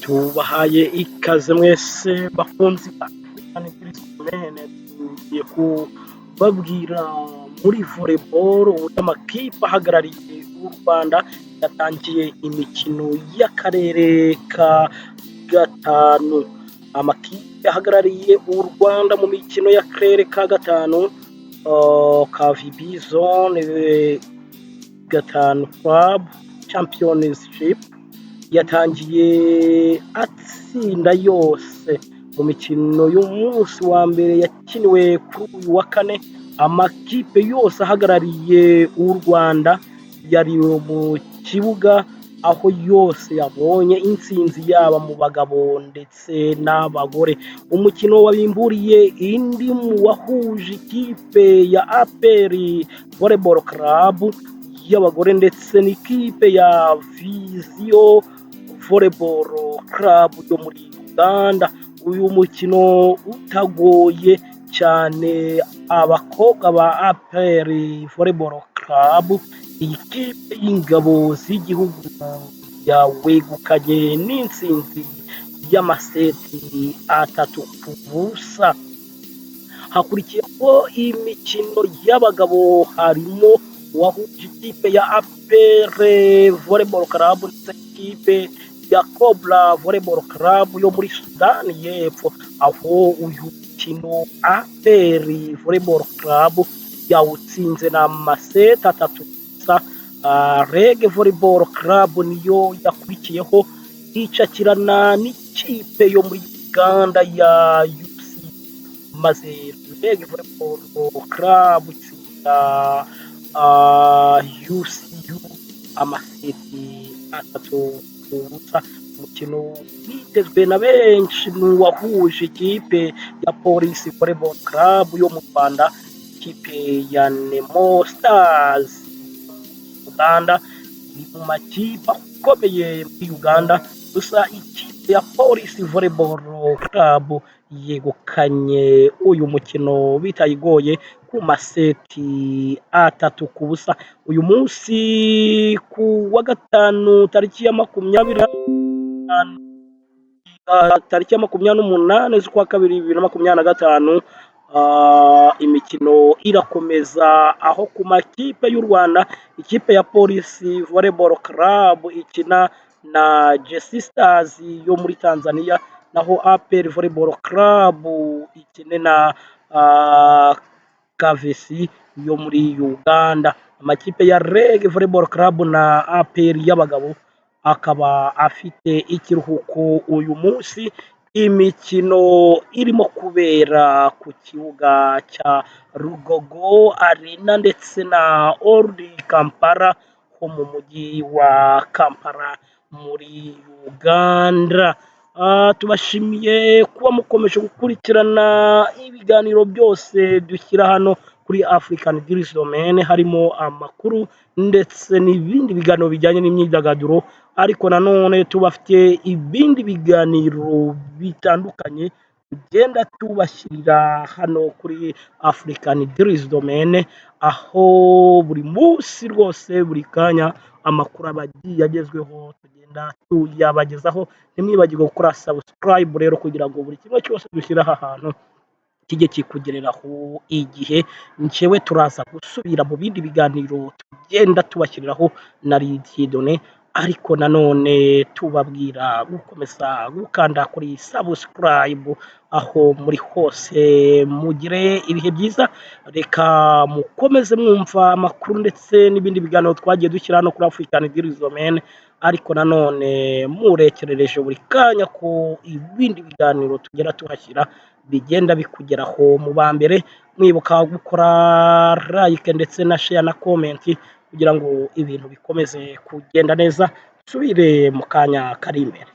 Tubahaye ikaze mwese bakunzi ba African, tugiye kubabwira muri volleyball uburyo amakipe ahagarariye u Rwanda yatangiye imikino y'akarere ka gatanu. Amakipe ahagarariye u Rwanda mu mikino y'akarere ka gatanu ka VB Zone 5 Club Championship yatangiye atsinda yose mu mikino y'umunsi wa mbere yakiniwe kuri uyu wa kane. Amakipe yose ahagarariye u Rwanda yari mu kibuga, aho yose yabonye intsinzi, yaba mu bagabo ndetse n'abagore. Umukino wabimburiye indi mu wahuje ikipe ya APR Volleyball Club y'abagore ndetse n'ikipe ya Vision Volleyball Club yo muri Uganda. Uyu mukino utagoye cyane, abakobwa ba APR Volleyball Club, iyi kipe y'ingabo z'igihugu, yawegukanye n'intsinzi y'amaseti 3-0. Hakurikiyeho imikino y'abagabo, harimo uwahuje ikipe ya APR Volleyball Club ndetse n'ikipe ya Cobra Volleyball Club yo muri Sudani y'Epfo, aho uyu mukino APR Volleyball Club yawutsinze n'amaseti 3-0. REG Volleyball Club niyo yakurikiyeho, icakirana n'ikipe yo muri Uganda ya UC, maze REG Volleyball Club itsinda UCU amaseti 3-0. Umukino witezwe na benshi ni uwahuje ikipe ya Police Volleyball Club yo mu Rwanda, ikipe ya Nemo Stars Uganda, iri mu makipe akomeye muri Uganda. Gusa ikipe ya Police Volleyball Club yegukanye uyu mukino bitayigoye ku maseti 3-0. Uyu munsi ku wa gatanu, tariki ya 28 z'ukwa 2 2025, imikino irakomeza, aho ku makipe y'u Rwanda ikipe ya Police Volleyball Club ikina na Jeshi Stars yo muri Tanzania, naho APR Volleyball Club ikine na Kavesi yo muri Uganda. Amakipe ya REG Volleyball Club na APR y'abagabo akaba afite ikiruhuko uyu munsi. Imikino irimo kubera ku kibuga cya Lugogo Arena ndetse na Old Kampala ho mu mujyi wa Kampala muri Uganda. Tubashimiye kuba mukomeje gukurikirana ibiganiro byose dushyira hano kuri African Deals Domain, harimo amakuru ndetse n'ibindi biganiro bijyanye n'imyidagaduro, ariko nanone tubafitiye ibindi biganiro bitandukanye tugenda tubashyirira hano kuri African Deals Domain, aho buri munsi rwose, buri kanya, amakuru aba agiye agezweho tugenda tuyabagezaho. Ntimwibagirwe gukora subscribe rero kugira ngo buri kimwe cyose dushyira aha hantu kijye kikugereraho igihe. Njyewe turaza gusubira mu bindi biganiro tugenda tubashyiriraho na Dieudonné, ariko nanone tubabwira gukomeza gukanda kuri subscribe aho muri hose. Mugire ibihe byiza, reka mukomeze mwumva amakuru ndetse n'ibindi biganiro twagiye dushyira hano kuri African Deals Domain, ariko nanone murekerereje buri kanya ko ibindi biganiro tugera tuhashyira bigenda bikugeraho mu ba mbere. Mwibuka gukora like ndetse na share na comment kugira ngo ibintu bikomeze kugenda neza. Nsubire mu kanya kari imbere.